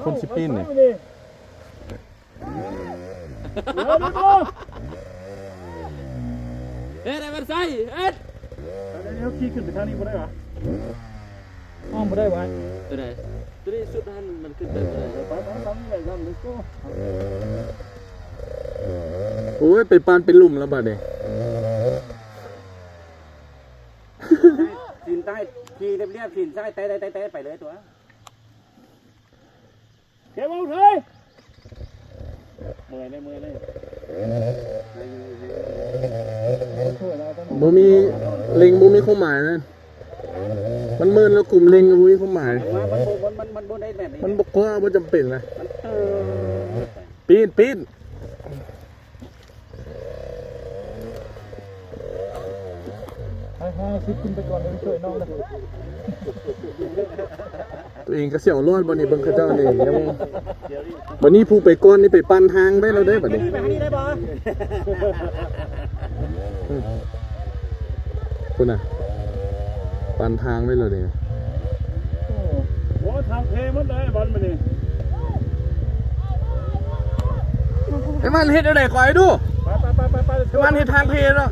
ຄົນຊິປີນນີ້ ເຮັດໃຫ້ມັນໃສ່ ເຮັດ ດຽວຂີ່ຂຶ້ນໄປທາງນີ້ບໍ່ໄດ້ຫວາ? ອ້ອມບໍ່ໄດ້ຫວາ? ຕົວໃດ? ຕົວນີ້ສຸດຫັ້ນມັນຂຶ້ນໄປບໍ່ໄດ້. ໄປໆໆ let's go. ໂອ້ຍ ໄປປານເປັນຫຼຸມແລ້ວບາດນີ້. ຕີນໃຕ້ ຂີ່ລຽບໆ ຕີນຊ້າຍແຕະໆໆ ໄປເລີຍຕົວະ. ເກັບເອົາເລີຍ ເມື່ອຍເລີຍ ເມື່ອຍເລີຍ. ບໍ່ມີ ເລັງບໍ່ມີຄວາມໝາຍນະ ມັນເມີນແລ້ວກຸມເລັງບໍ່ມີຄວາມໝາຍ. ມັນບໍ່ ມັນ ມັນ ມັນບໍ່ໄດ້ແມ່ນ ມັນບໍ່ ບໍ່ຈຳເປັນນະ. ເອີ ປີນ ປີນ. ໃຫ້ຫ້າສິບຂຶ້ນໄປກ່ອນ ໄປຊ່ວຍນ້ອງເດີ. ຕົວເອງກໍສຽວລອດ ບັດນີ້ເບິ່ງເຂົາເຈົ້ານີ້ ຍັງ ບັດນີ້ຜູ້ໄປກ່ອນນີ້ໄປປັ້ນທາງໄວ້ແລ້ວເດ້ ບັດນີ້ ໄປທາງນີ້ໄດ້ບໍ່? ອືມ ພຸ້ນນະ ປັ້ນທາງໄວ້ແລ້ວເດ້. ໂອ້ ໂອ້ ທາງເພໝົດເລີຍບອນມື້ນີ້. ໄອ້ມັນເຮັດແນວໃດ ຂ້ອຍດູ ໄປໆໆໆ ໄອ້ມັນເຮັດທາງເພເນາະ.